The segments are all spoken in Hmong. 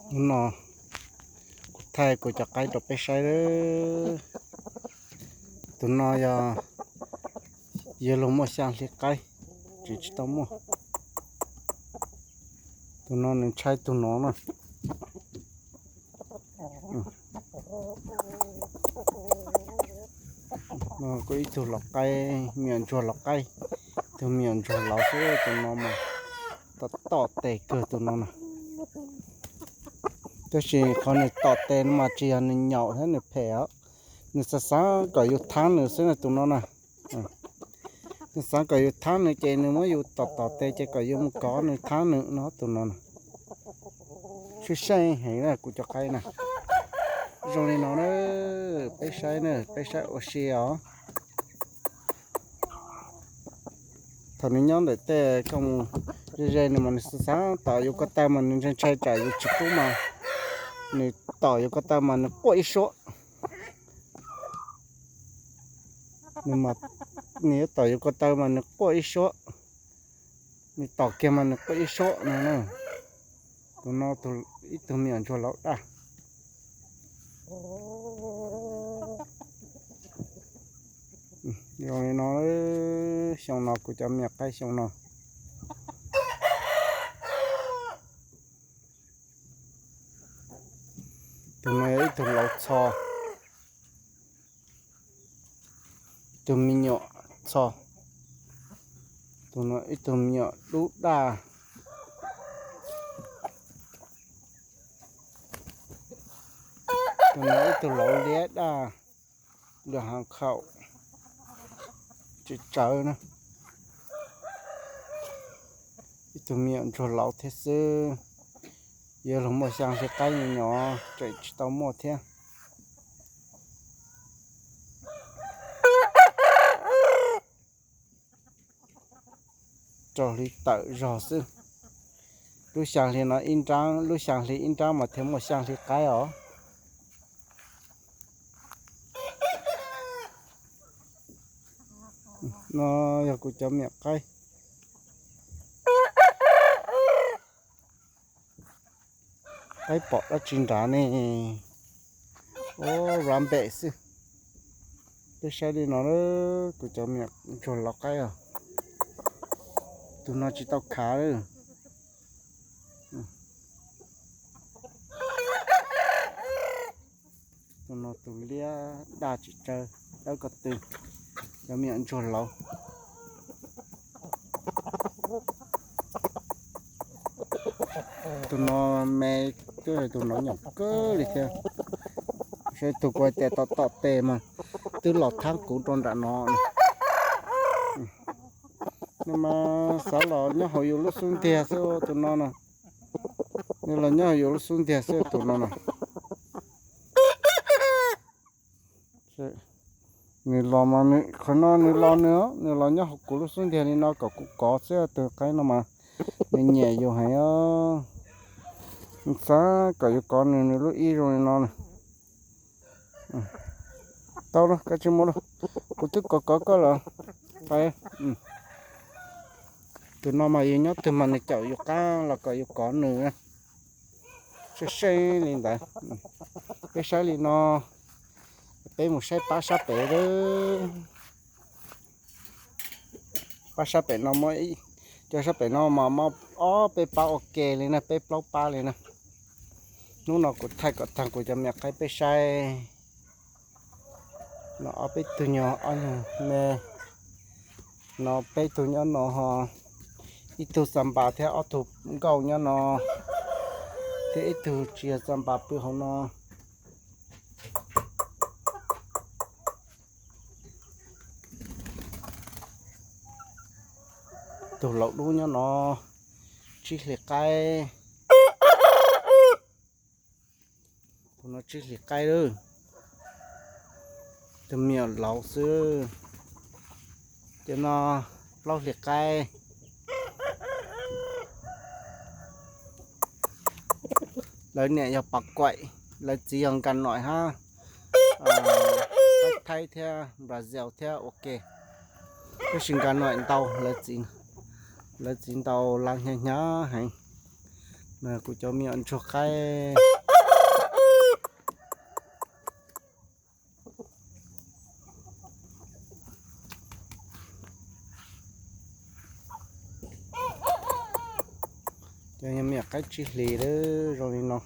Hnub no kuv thaij kuv cov qaib rau peb saib lawm. Tus no yog yuav luag muaj xyaa hli qaib, tseem tsis tau muaj. Tus no nws ntshai tus no na. Kuj ib tug lau qaib, me nyuam ntsuag lau qaib, tus me nyuam ntsuag laus xwb. Tus no mas tom tom tes kawg tus no na. Tab sis qhov nws tom tes no mas tsis yog nws nyaum thiab nws phem os, nws xav xav kom yus thaab nws xwb na tus no na. Nws xav kom yus thaab nws ces nws muab yus tom tom tes ces kom yus mus kov nws thaab nws no tus no na. Sib seej heev na kuv cov qaib na. Zoo li no na, peb saib na, peb saib ua si os. Thaum nws nyob ntawm tej koj mus ze ze nws mas nws xav xav tom yus ko taw mas nws ntshai ntshai tsam yus tsis pub mas nws tom yus ko taw mas nws quaj ib suab. Nws yuav tom yus ko taw mas nws quaj ib suab, nws tom kiag mas nws quaj ib suab no na. Tus no ib tug me nyuam ntsuag laus daj. Zoo li no, xyoo no kuv cov me nyuam qaib xyoo no. Tus no yog ib tug laus txho, ib tug me nyuam txho. Tus no ib tug me nyuam dub daj. Tus no ib tug laus liab daj, lwm hav khaum tsis tsawv na. Ib tug me nyuam ntsuag laus thiab xwb, yuav luag muaj xyaa hli qaib me nyuam tseem tsis tau muaj thiab. Rau hli tawm zog xwb. Lub xyaa hli no ib nraab, lub xyaa hli ib nraab mas thiaj muaj xyaa hli qaib os. No yog kuv cov me nyuam qaib. Qaib pom dab tsi nrad ne? Ua rav npem xwb. Peb saib li no, kuv cov me nyuam ntsuag laus qaib os. Tus no tsis tau khav. Tus no tus liab daj tsis tsawg, dawb ko tw, cov me nyuam ntsuag laus. Tus no me, tus no nyaum kawg li thiab. Saib tus kuv hais tias tom tom tes mas twb los thaab kuv rau nram no. Nws mas xav los nyob hauv yus lub xub ntiag xwb tus no na. Nws los nyob hauv yus lub xub ntiag xwb tus no na. Nws los mas, qhov no nws los nws, nws los nyob hauv kuv lub xub ntiag li no kom kuv kov xwb. Tus qaib no mas nws nyiam yus heev os. Nws xav kom yus kov nws, nws lub ib zoo li no. Tau lawm, koj tsis mus lawm, kuv twb kov kov koj lawm. Tus no mas yus nyob twg mas nws caum yus qab los kom yus kov nws. Seb seb li ntawd. Peb saib li no, peb mus saib pab sab pem lawm. Pab sab pem no muaj, cov sab pem no mas muaj ob peb pab ua ke li na, peb plaub pab li na. Hnub no kuv thaij kom tag kuv cov me nyuam qaib peb saib. No ob peb tug nyob, ob nyuag me. No peb tug nyob no ho, ib tug xa npas thiab ob tug nkauj nyob no, thiab ib tug tsis yog xa npas pw hauv no. Tus laus dub nyob no, tsib hlis qaib. Tus no tsib hlis qaib lawm, tus me nyuam laus xwb. Cov no plaub hlis qaib. Lawv niam yog Pas Kuam, lawv txiv yog Nkaj Noim hab, Thaib, Thaib thiab Brazil thiab ua ke. Tab sis Nkaj Noim ntau, lawv txiv ntau lawv hnyav hnyav heev. Kuv cov me nyuam ntsuag qaib. Cov me nyuam qaib tsib hlis lawm zoo li no.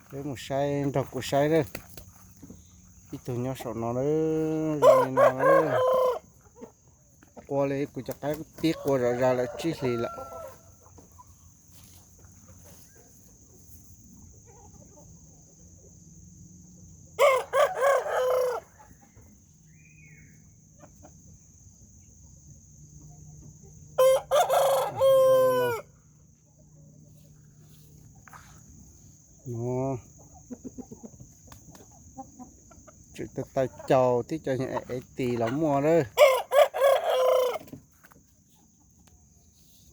Peb mus saib, nrog kuv saib lawm. Ib tug nyob saum no lawm, zoo li no lawm. Qua li kuv cov qaib pib qua zom zaws lawm, tsib hlis lawm. Tseem taw caus thiab, cov ev tis los muaj lawm.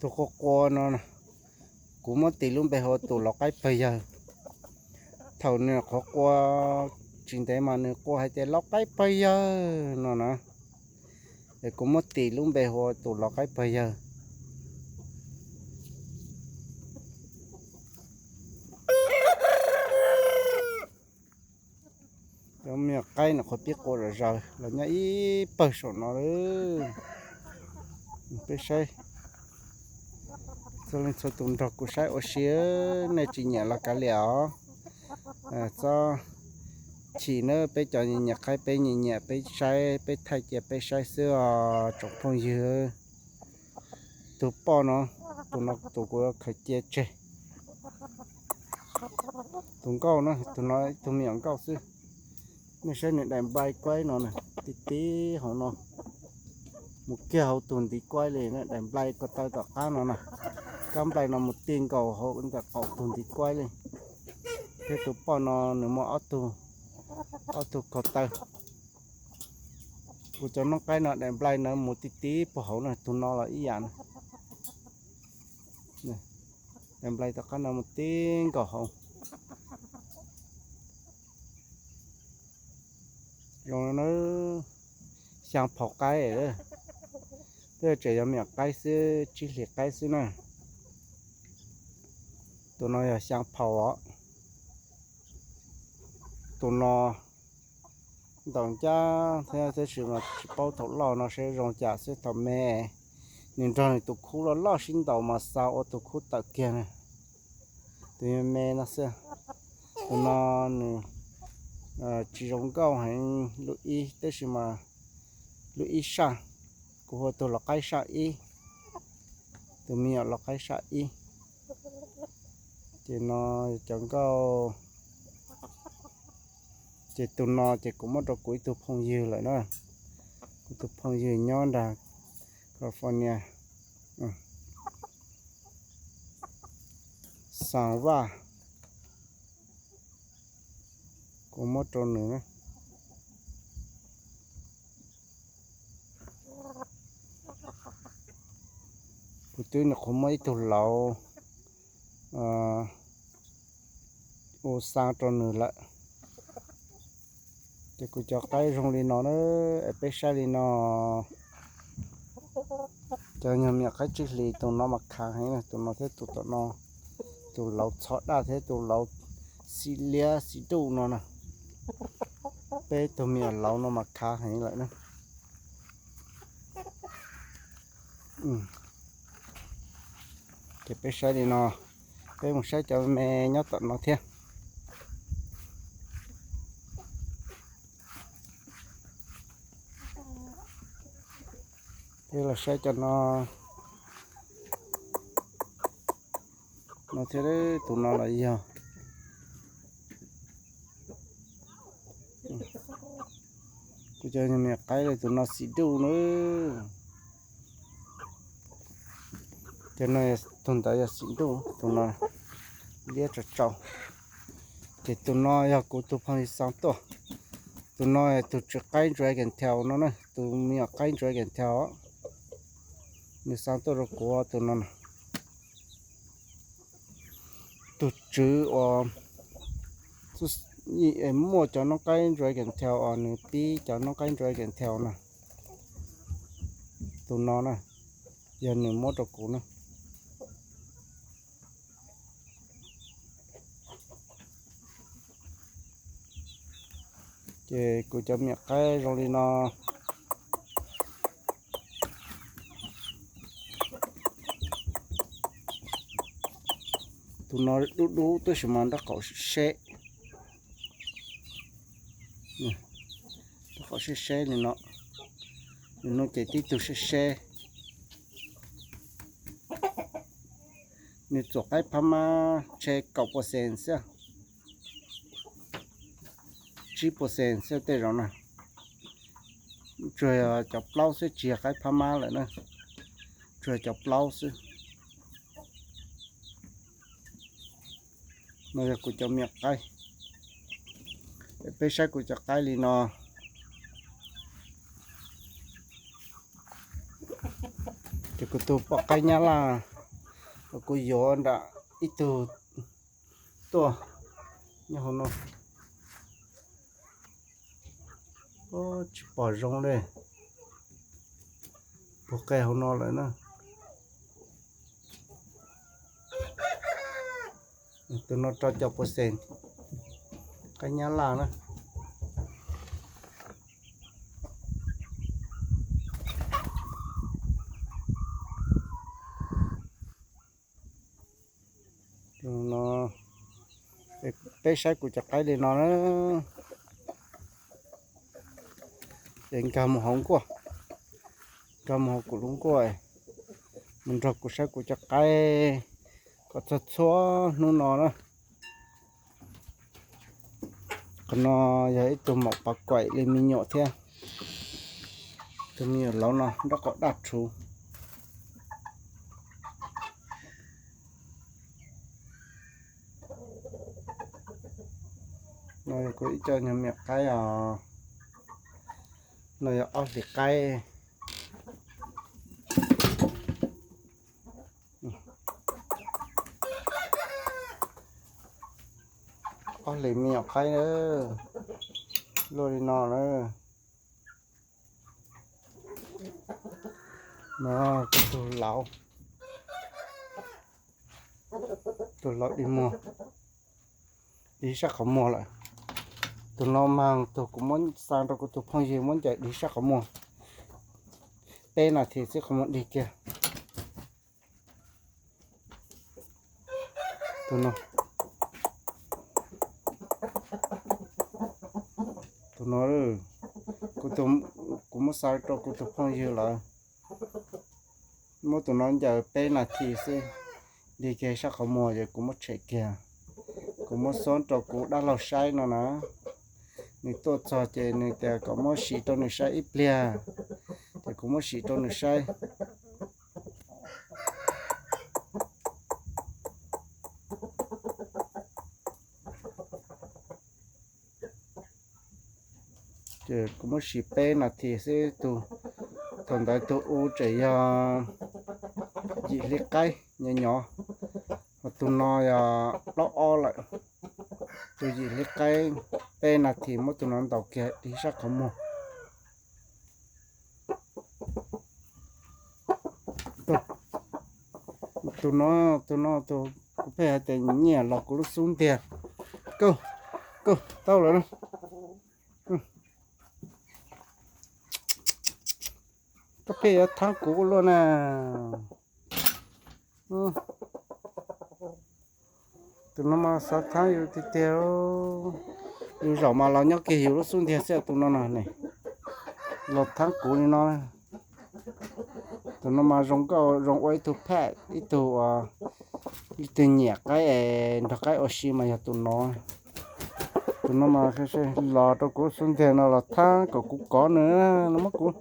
Tus qua qua no, kuv muab tis lub npe hu ua tus laus qaib pawg yawg. Thaum nws qhuav qua tsis ntev mas nws qua hais tias laus qaib pawg yawg no na. Es kuv muab tis lub npe hu ua tus laus qaib pawg yawg. Cov me nyuam qaib no qhuav pib qua zom zaws los nyob ib pawg saum no lawm. Peb saib, txhua leej txhua tus nrog kuv saib ua si, nej tsis nyiam los kav liam os. Txhob chim nawb, peb cov nyiam qaib peb nyiam nyiam peb saib, peb thaij cia peb saib xwb os tsoom phooj ywg. Tus poj no, tus no tus kuv khaws cia tseg. Tus nkauj no, tus no ib tug me nyuam nkauj xwb. Nej saib nws daim nplai kuaib no na, tib tib hauv no. Mus kiag hauv tus ntiv kuaib li na, daim nplai ko taw tom qab no na. Kab nplai no mus ti nkaus hauv ntawm qaum tus ntiv kuaib li. Thiab tus poj no nws muaj ob tug, ob tug ko taw. Kuv cov noob qaib no daim nplai no mus ti tib puag hauv na, tus no los ib yam na. Daim nplai tom qab no mus ti nkaus hauv. Zoo na, xyaa phaum qaib, twb tseem yog me nyuam qaib xwb, tsib hlis qaib xwb na. Tus no yog xyaa phaum os. Tus no ntaus ncaj thiab, tab sis mas tsis paub thaum loj no seb zoo cas xwb, thaum me nws nrog nws tus khub loj loj sib ntaus mas xa ua tus khub tawm kiag na. Tus me me no xwb. Tus no nws tsis zoo nkauj heev, lub ib, tab sis mas lub ib saj, kuv hu ua tus laus qaib saj ib, tus me nyuam laus qaib saj ib. Ces no cov nkauj, ces tus no ces kuv muab rau kuv ib tug phooj ywg lawm na. Kuv tus phooj ywg nyob nram California, Xav Vaj, kuv muab rau nws. Kuv twb nyuam qhuav muab ib tug laus ua xaa rau nws lawm. Ces kuv cov qaib zoo li no na, es peb saib li no. Cov nyuag me nyuam qaib tsib hlis, tus no mas khav heev, tus no thiab tus tom no, tus laus txho daj thiab tus laus xim liab xim duj no na. Peb tug me nyuam laus no mas khav heev lawm na. Ces peb saib li no, peb mus saib cov me nyob tom no thiab. Peb los saib cov no, no thiab, tus no los yog, kuv cov me nyuam qaib li, tus no xim duj na. Cov no, tus ntawd yog xim duj, tus no liab tsau tsau. Ces tus no yog kuv tus phooj ywg xaa tuaj. Tus no tus tswv qaib Dragon Tail no na, tus me nyuam qaib Dragon Tail os. Nws xaa tuaj rau kuv tus no na. Tus tswv uas, muaj cov noob qaib Dragon Tail uas nws pib cov noob qaib Dragon Tail na. Tus no na, Yog nws muab rau kuv na. Ces kuv cov miam qaib zoo li no. Tus no dub dub tab sis mas nraub qaum seb, nraub qaum seb seb li no. Nws no ces tib tug seb seb. Nws txuam qaib phab mab ntshe kaum percent xwb, tsib percent xwb tej zaum na. Tsuas yog cov plaub xwb, tsis yog qaib phab mab lawm na, tsuas yog cov plaub xwb. No yog kuv cov miam qaib. Peb saib kuv cov qaib li no. Ces kuv tus poj qaib nyab laj, kuv yuav nram ib tug tuaj nyob hauv no. Tsis pom zoo li, puag qe hauv no lawm na. Tus no rau caum percent, qaib nyab laj na. Peb saib kuv cov qaib li no na. Ces nkag mus hauv nkuaj, nkag mus hauv kuv lub nkuaj, mus nrog kuv saib kuv cov qaib kom txog txhua hnub no na. Qhov no yog ib tug maum pav kuaim li me nyuam thiab. Tus me nyuam laus no nraub qaum daj rhuv. No yog kuv ib co nyuag miam qaib os. No yog ob hlis qaib. Ob hlis me nyuam qaib na, luaj li no na. No kuv tus laus, tus laus dig muag, dig sab qhov muag lawm. Tus no mas tus kuv muab xa rau kuv tus phooj ywg muab ncaws dig sab qhov muag, peb nas this xwb qhov muag dig kiag. Tus no, tus no, kuv muab xa rau kuv tus phooj ywg lawm, muab tus no ncaws peb nas this xwb, dig kiag sab qhov muag ces kuv muab tshem kiag. Kuv muab xuab rau kuv dab laug saib no na. Nws tuaj txog ces nws tias kom muab sim rau nws saib ib pliag, ces kuv muab sim rau nws saib. Ces kuv muab sim peb nas this xwb, tus, thaum ntawd tus u tseem yog yim hli qaib nyob nyov, ho tus no yog plaub ob lawm. Tus yim hli qaib, peb nas this muab tus no ntaus kiag dig sab qhov muag. Tus no, tus no tus kuv pheej hais tias nyiam los kuv lub xub ntiag. Kauj, kauj, tau lawm na. Koj pheej yuav thaab kuv ua luaj na. Tus no mas xav thaab yus tiag tiag. Yus zaum mas los nyob kiag yus lub xub ntiag xwb tus no na ne. Los thaab kuv li no. Tus no mas zoo nkauj zoo ua ib tug phet ib tug, ib tug nyiam qaib es nrog qaib ua si mas yog tus no. Tus no mas los rau kuv xub ntiag no los thaab kom kuv kov nws, no muab kuv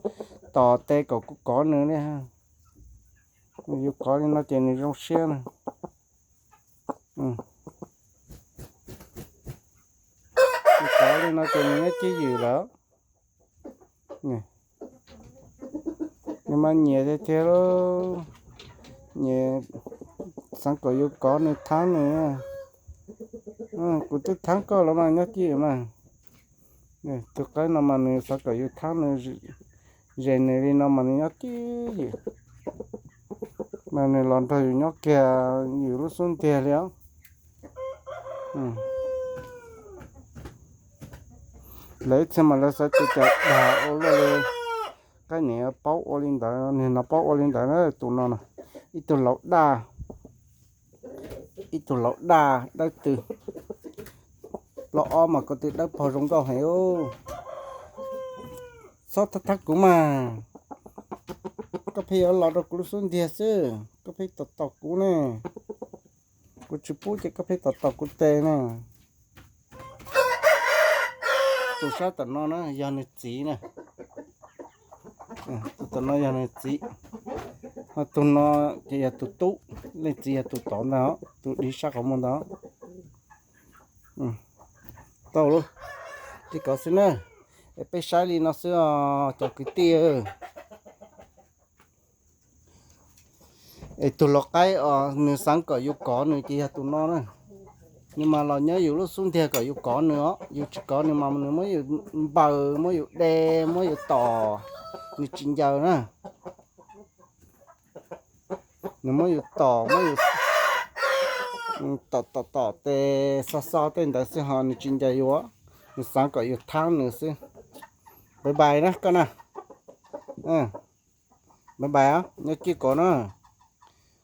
tom tes kom kuv kov nws li. Yus kov li no ces nws zoo siab na. Yus kov li no ces nws nyob cib ywm lawm. Nws mas nyiam tiag tiag lauj. Nyiam, xav kom yus kov nws thaab nws. Kuv twb thaab koj los mas nyob cib ywm mas. Tus qaib no mas nws xav kom yus thaab nws, zes nws li no mas nws nyob cib ywm. Mas nws los nrog yus nyob kiag yus lub xub ntiag li os. Lawv ib txhia mas lawv xav tias cas dag ua luaj li, qaib niam paub ua li ntawd, niag no paub ua li ntawd na, tus no na, ib tug laus daj, ib tug laus daj dawb tw. Plaub ob mas ko tw dawb paug zoo nkauj heev. Txhob thab thab kuv mas, koj pheej yuav los rau kuv lub xub ntiag xwb, koj pheej tos tos kuv ne. Kuv tsis pub ces koj pheej tos tos kuv tes na. Tus sab tom no na yog nws txiv na. Tus tom no yog nws txiv, ho tus no ces yog tus tub, leej txiv yog tus tod ntag, tus dim sab qhov muag ntag. Tau lauj, li ko xwb na, es peb saib li no xwb os cov kwv tij. Es tus lau qaib os nws xav kom yus kov nws ces yog tus no na. Nws mas los nyob yus lub xub ntiag kom yus kov nws os, yus tsis kov nws mas nws muab yus npaws, muab yus de, muab yus tom, nws tsis ncaws na. Nws muab yus tom, muab yus tom tom tom tes xo xo tej ntawd xwb ho nws tsis ncaws yus, nws xav kom yus thab nws xwb. Bye bye na koj na. Bye bye, nyob kib kov na,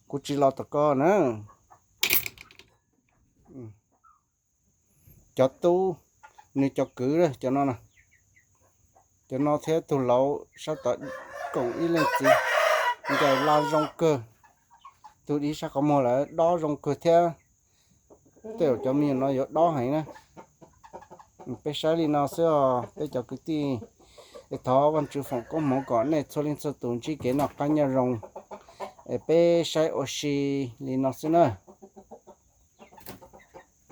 kuv tsis los tom koj na. Cov tub, nws cov kwv cov no, cov no thiab tus laus sab tod koom ib leej txiv, ncaws laj zoo kawg. Tus dim sab qhov muag lawm dob zoo kawg thiab. Tej zaum cov me nyuam no yuav dob heev na. Peb saib li no xwb os peb cov kwv tij. Es thov Vajtswv foom koob hmoov kom nej txhua leej txhua tus ntsib kev noj qab nyob zoo. Es peb saib ua si li no xwb na.